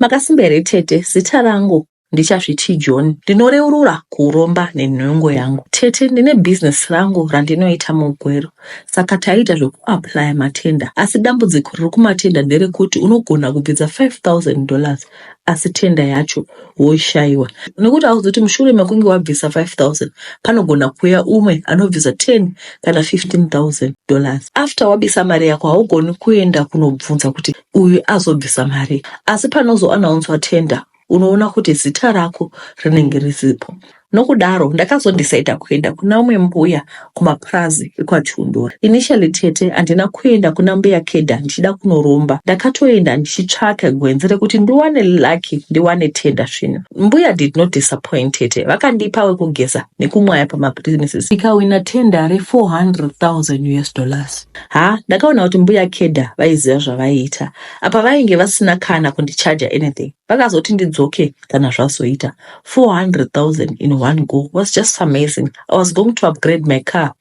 Makasimba here tete? Zita rangu ndichazviti John. Ndinoreurura kuromba nenhengo yangu. Tete, ndine bhizinesi rangu randinoita muGweru saka taiita zvekuaplaya matenda asi dambudziko riri kumatenda nderekuti unogona kubvisa $5000 asi tenda yacho woishaiwa nekuti hauzoti mushure mekunge wabvisa 5000 panogona kuuya umwe anobvisa 10 kana $15,000. After wabisa mari yako haugoni kuenda kunobvunza kuti uyu azobvisa mari asi panozoanaunswa tender unoona kuti zita rako rinenge risipo. Nokudaro ndakazodhisaidha kuenda kuna umwe mbuya kumapurazi ekwaChiundura. Initially tete handina kuenda kuna mbuya Kedha ndichida kunoromba. Ndakatoenda ndichitsvaka gwenzi rekuti ndiwane lucky ndiwane tender svinu. Mbuya did not disappoint tete. Vakandipa wekugeza nekumwaya pamapremises. Ndikawina tender re 400,000 US dollars. Ha, ndakaona kuti mbuya Kedha vaiziva zvavaiita. Apa vainge vasina kana kundichaja anything. Vakazoti ndidzoke kana zvazoita. 400,000 in one go was just amazing. I was going to upgrade my car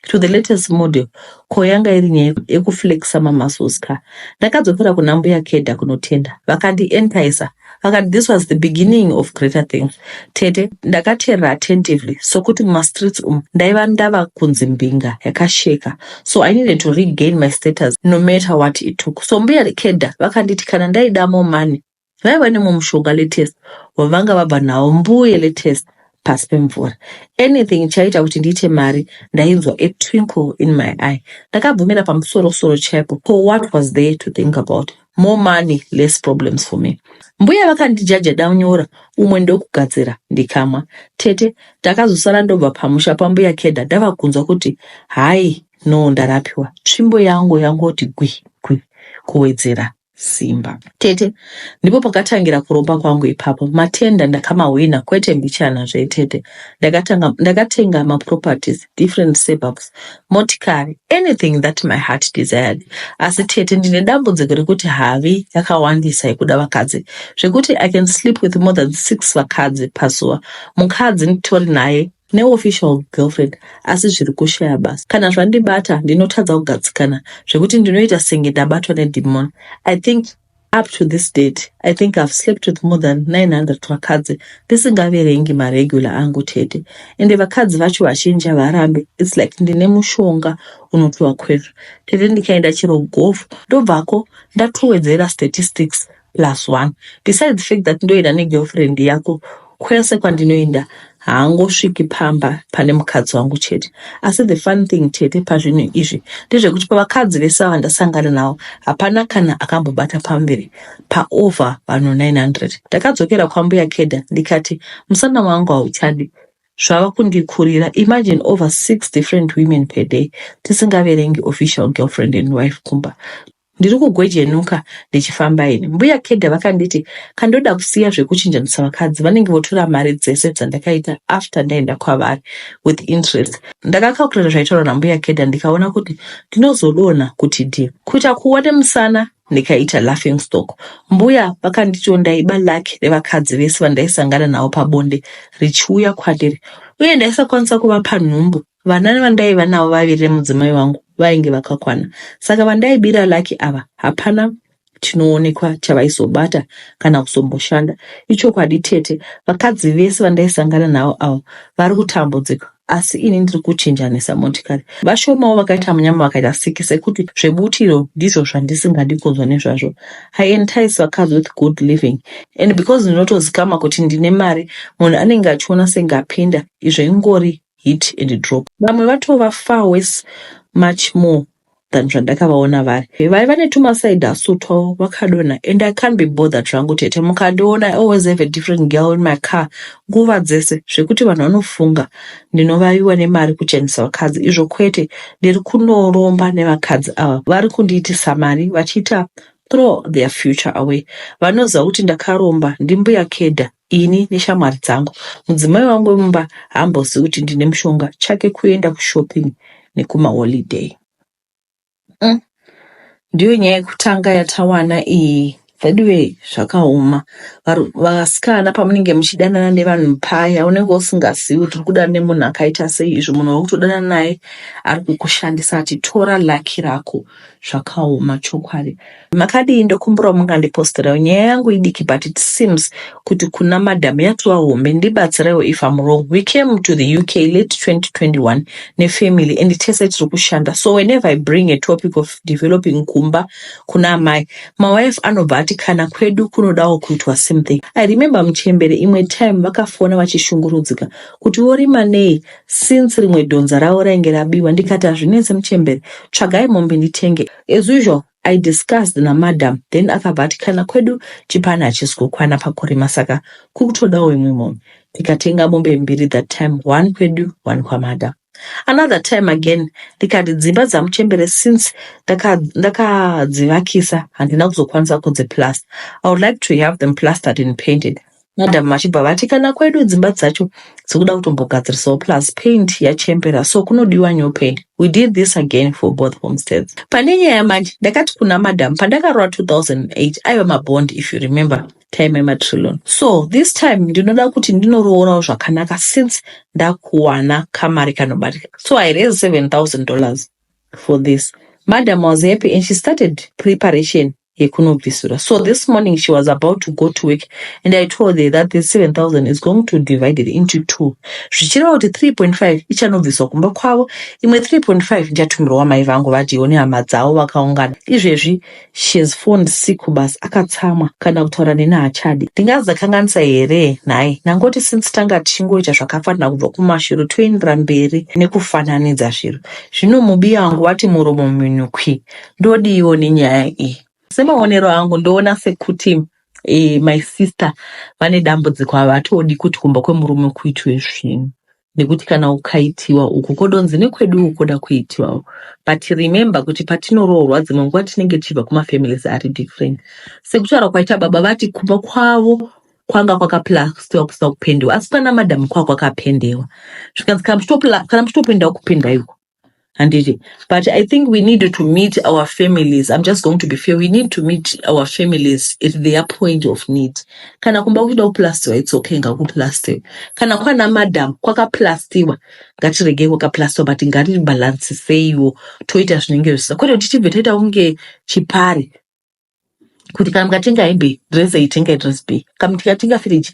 to the latest model ko yanga iri nyaya yekuflexa mamuscles car. Ndakadzokera kuna mbuya Kedha kunotenda. Vakandienticer vakati this was the beginning of greater things. Tete, ndakateerera attentively sokuti mumastreets umu ndaiva ndava kunzi mbinga yakasheka. So I needed to regain my status no matter what it took. So mbuya Kedha vakanditi kana ndaida more money vaiva nemumwe mushonga latest wavanga vabva nawo mbuye latest pasi pemvura. Anything chaiita kuti ndiite mari ndainzwa a twinkle in my eye. Ndakabvumira pamusoro-soro chaipo. For what was there to think about? More money, less problems for me. Mbuya vakandijaja danyora umwe ndokugadzira ndikamwa. Tete, ndakazosara ndobva pamusha pambuya Kedha ndava kunzwa kuti hai no ndarapiwa. Tsvimbo yangu yangoti gwi gwi kuwedzera simba. Tete, ndipo pakatangira kuromba kwangu ipapo. Matenda ndakamahwina kwete mbichana zvetete. Ndakatenga maproperties, different suburbs, motikari, anything that my heart desired. Asi tete ndine dambudziko rekuti havi yakawandisa yekuda vakadzi. Zvekuti I can sleep with more than 6 vakadzi pazuva. Mukadzi nditori naye neofficial girlfriend asi zviri kushaya basa. Kana zvandibata ndinotadza kugadzikana zvekuti ndinoita senge ndabatwa nedemon. I think up to this date, I think I've slept with more than 900 vakadzi ndisingaverengi maregular angu tete. Ende vakadzi vacho vazhinji havarambi. It's like ndine mushonga unotovakwezva. Tete ndikaenda chero golf ndobvako ndatowedzera statistics plus 1. Besides the fact that ndoenda negirlfriend yako kwese kwandinoenda haangosviki pamba pane mukadzi wangu chete. Asi the fun thing tete pazvinhu izvi ndezvekuti pavakadzi vese ava ndasangana navo hapana kana akambobata pamuviri paover vanhu 900. Ndakadzokera kwambuya Kedha ndikati musana wangu hauchadi zvava kundikurira. Imagine over 6 different women per day tisingaverengi official girlfriend and wife kumba. Ndiri kugwejenuka ndichifamba ini. Mbuya Kedha vakanditi kandoda kusiya zvekuchinjanisa vakadzi vanenge votora mari dzese dzandakaita after ndaenda kwavari with interest. Ndakacalculata zvaitaurwa nambuya Kedha ndikaona kuti ndinozodonha kuti dhi. Kuita kuwa nemusana ndikaita laughing stock. Mbuya vakanditiwo ndaiba lucky revakadzi vese vandaisangana navo pabonde richiuya kwandiri. Uye ndaisakwanisa kuvapa nhumbu. Vana vandaiva navo vaviri nemudzimai wangu vainge vakakwana. Saka vandaibira lucky ava hapana chinoonekwa chavaizobata kana kuzomboshanda. Ichokwadi tete, vakadzi vese vandaisangana navo ava vari kutambudzika asi ini ndiri kuchinjanisa motikari. Vashomawo vakaita munyama vakaita siki sekuti zvebutiro ndizvo zvandisingadi kunzwa nezvazvo. I entice vakadzi with good living and because ndinotozikama kuti ndine mari munhu anenge achiona senge apinda izvo ingori hit and drop. Vamwe vatova far worse much more than zvandakavaona vari. Vaiva netumaside hustle twavo vakadonha and I can't be bothered zvangu tete. Mukandiona I always have a different girl in my car nguva dzese zvekuti vanhu vanofunga ndinovaviwa nemari kuchenesa vakadzi izvo kwete. Ndiri kunoromba nevakadzi ava vari kundiitisa mari vachiita throw their future away. Vanoziva kuti ndakaromba ndimbuya Kedha ini neshamwari dzangu. Mudzimai wangu wemumba haambozivi kuti ndine mushonga chake kuenda kushopping nekumaholiday. Ndiyo nyaya yekutanga yatawana iyi. Veduwee zvakaoma. Vasikana pamunenge muchidanana nevanhu paya unenge usingazivi kuti uri kudanana nemunhu akaita sei izvo munhu wakutodanana naye ari kukushandisa achitora lucky rako. Zvakaoma chokwadi. Makadii ndokumbirawo mungandiposterawo nyaya yangu idiki but it seems kuti kuna madam yatova hombe ndibatsireiwo if I'm wrong. We came to the UK late 2021 nefamily and tese tiri kushanda so whenever I bring a topic of developing kumba kuna amai mawife anobva ati kana kwedu kunodawo kuitwa same thing. I remember muchembere imwe time vakafona vachishungurudzika kuti vorima nei since rimwe dhonza ravo rainge rabiwa ndikati hazvinetse muchembere tsvagai mombe nditenge. As usual I discussed namadam then akabva ati kana kwedu chipani hachisi kukwana pakurima saka kukutodawo imwe mombe. Tikatenga mombe mbiri that time one kwedu one kwamadam. Another time again ndikati dzimba dzamuchembere since ndakadzivakisa ndaka handina kuzokwanisa kudziplaster. I would like to have them plastered and painted. Madam vachibva vati kana kwedu dzimba dzacho dzikuda kutombogadzirisawo plus paint yachembera so kunodiwa new paint. We did this again for both homesteads. Pane nyaya manje ndakati kuna madam pandakarora 2008 aiva mabond if you remember time yematrillion. So this time ndinoda kuti ndinoroораwo zvakanaka since ndakuwana kamari kanobatika. So I raised $7,000 for this. Madam was happy and she started preparation yekunobvisura. So this morning she was about to go to work and I told her that the 7,000 is going to divide it into two. Zvichireva kuti 3.5 ichanobviswa kumba kwavo, imwe 3.5 ndichatumirwa mai vangu vadyiwo nehama dzavo vakaungana. Izvezvi she has phoned sick kubasa akatsamwa kana kutaura neni haachadi. Ndingazakanganisa here nhai? Nangoti since tanga tichingoita zvakafanana kubva kumashure toendera mberi nekufananidza zviro. Zvino mubiya wangu wati muromo minukwi. Ndodiiwo nenyaya iyi? Semaonero angu ndoona sekuti my sister vane dambudziko havatodi kuti kumba kwemurume kuitwe zvinhu nekuti kana ukaitiwa uku kodonzi nekwedu kuda kuitiwawo but remember kuti patinoroorwa dzimwe nguva tinenge tichibva kumafamilies ari different sekutaura kwaita baba vati kumba kwavo kwanga kwakaplastiwa kusina kupendiwa asi pana madhamu kwava kwakapendewa zvikanzi kana muchitopendawo kupendaiwo handiti but I think we need to meet our families. I'm just going to be fair, we need to meet our families at their point of need. Kana kumba kuchida kuplastiwa, it's okay, ngakuplastiwe. Kana kwana madam kwakaplastiwa, ngatiregei kwakaplastiwa, but ngatibhalansiseiwo toita zvinenge zvisina kwete kuti tibve taita kunge chipari kuti kana mukatenga hembe dress A tengai dress B, kana tikatenga firiji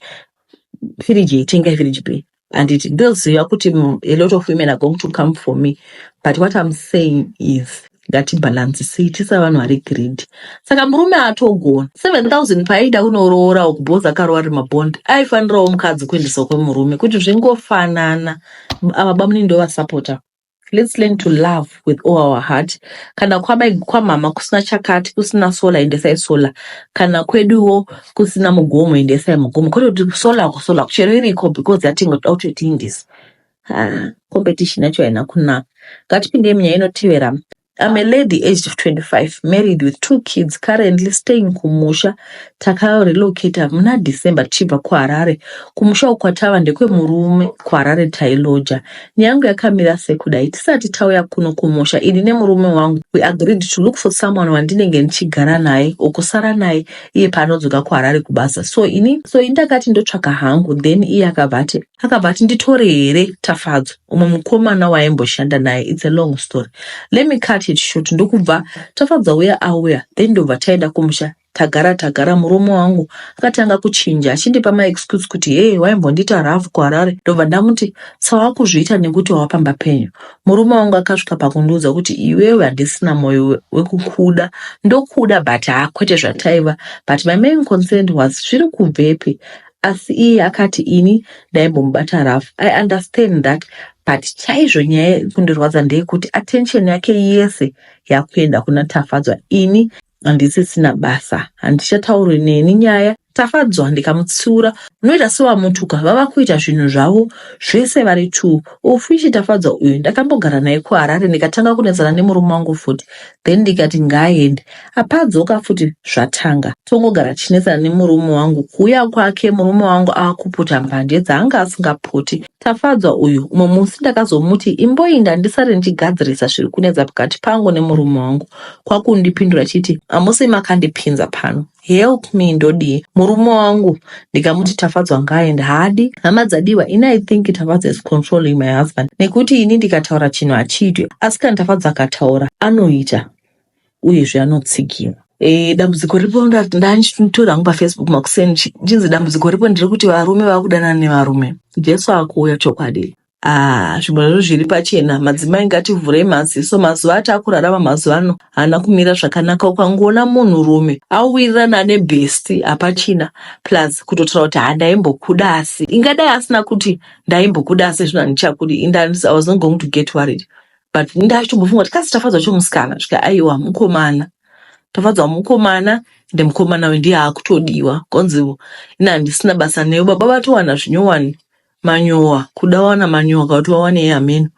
firiji A tengai firiji B. Handiti ndoziva kuti a lot of women are going to come for me, but what I'm saying is ngatibhalansisei tisa vanhu vari greedy. Saka murume atogona 7000 paaida kunoroora uku bhozi akarowa ri mabhondi aifanirawo mukadzi kuendeswa kwemurume kuti zvingofanana. Ava bamunini ndovasapota. Let's learn to love with all our heart. Kana kwamai kwamama kusina chakati kusina solar, endesai solar. Kana kweduwo kusina mugomo, endesai mugomo, kwete kuti solar kusolar chero iriko because yatingoda kuti tiindise. Ah, competition yacho haina kunaka. Ngatipindei munyaya inotevera. I'm a lady aged 25, married with two kids, currently staying kumusha. Takarelocata muna December tichibva kuHarare. Kumusha uku kwatava ndekwemurume, kuHarare tailoja. Nyaya yangu yakamira sekudai. Tisati tauya kuno kumusha, ini nemurume wangu, we agreed to look for someone wandinenge ndichigara naye, okusara naye iye paanodzoka kuHarare kubasa. So ini ndakati ndotsvaka hangu, then iye akabva ati nditore here Tafadzwa, umwe mukomana waimboshanda naye. It's a long story, let me cut it short. Ndokubva Tafadzwa uya auya, then ndobva taenda kumusha. Tagara tagara, murume wangu akatanga kuchinja achindipa maexcuse kuti hei, waimbondiita rafu kuHarare. Ndobva ndamuti sawakuzviita nekuti wapamba penyu. Murume wangu akasvika pakundiudza kuti iwewe handisina mwoyo wekukuda, ndokuda but haa kwete zvataiva. But my main concern was zviri kubvepi? Asi iye akati ini ndaimbomubata rafu. I understand that, but chaizvo nyaya yekundirwadza ndeyekuti attention yake yese yakuenda kuna Tafadzwa. Ini handisisina basa, handichatauri neni nyaya. Tafadzwa ndikamutsiura unoita sewamutuka. Vava kuita zvinhu zvavo zvese vari two, of which Tafadzwa uyu ndakambogara naye kuHarare ndikatanga kunetsana nemurume wangu futi, then ndikati ngaaende. Apadzoka futi zvatanga, tongogara tichinetsana nemurume wangu. Kuuya kwake murume wangu ava kuputa mbanje dzaanga asingaputi Tafadzwa uyu. Umwe musi ndakazomuti imboinda ndisare ndichigadzirisa zviri kunetsa pakati pangu nemurume wangu, kwakundipindura chiti hamusi makandipinza pano. Help me ndodii? Murume wangu ndikamuti Tafadzwa ngaaende haadi. Hama dzadiwa ini I think Tafadzwa is controlling my husband nekuti ini ndikataura chinhu hachiitwi asi kana Tafadzwa akataura anoita uyezve anotsigira. E, dambudziko ripo ndandichitora hangu pafacebook makuseni chinzi dambudziko ripo ndiri kuti varume vakudanana nevarume. Jesu akuuya chokwadi. Ah, zvimwe zvo zviri pachena madzimai ngativhurei maziso mazuva atakurarama mazuva ano haana kumira zvakanaka ukangoona munhurume awirirana nebhesti hapachina plus kutotaura kuti handaimbokuda asi ingadai asina kuti ndaimbokuda asi zvino handichakudi inda I was not going to get worried but ndachitombofunga kuti kasi tafadzwa chomusikana svika aiwa mukomana tafadzwa mukomana ende mukomana uyu ndiye akutodiwa konzi ini handisina basa newe baba vatowana zvinyowani manyowa kuda wana manyowa kana kuti wawanei hameno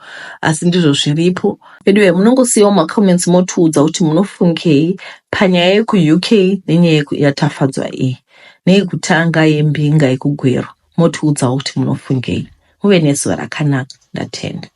asi ndizvo zviripo anyway munongosiyawo macomments motiudza kuti munofungei panyaya yekuUK nenyaya yatafadzwa iyi neyekutanga yembinga yekugweru motiudzawo kuti munofungei muve nezuva rakanaka ndatenda.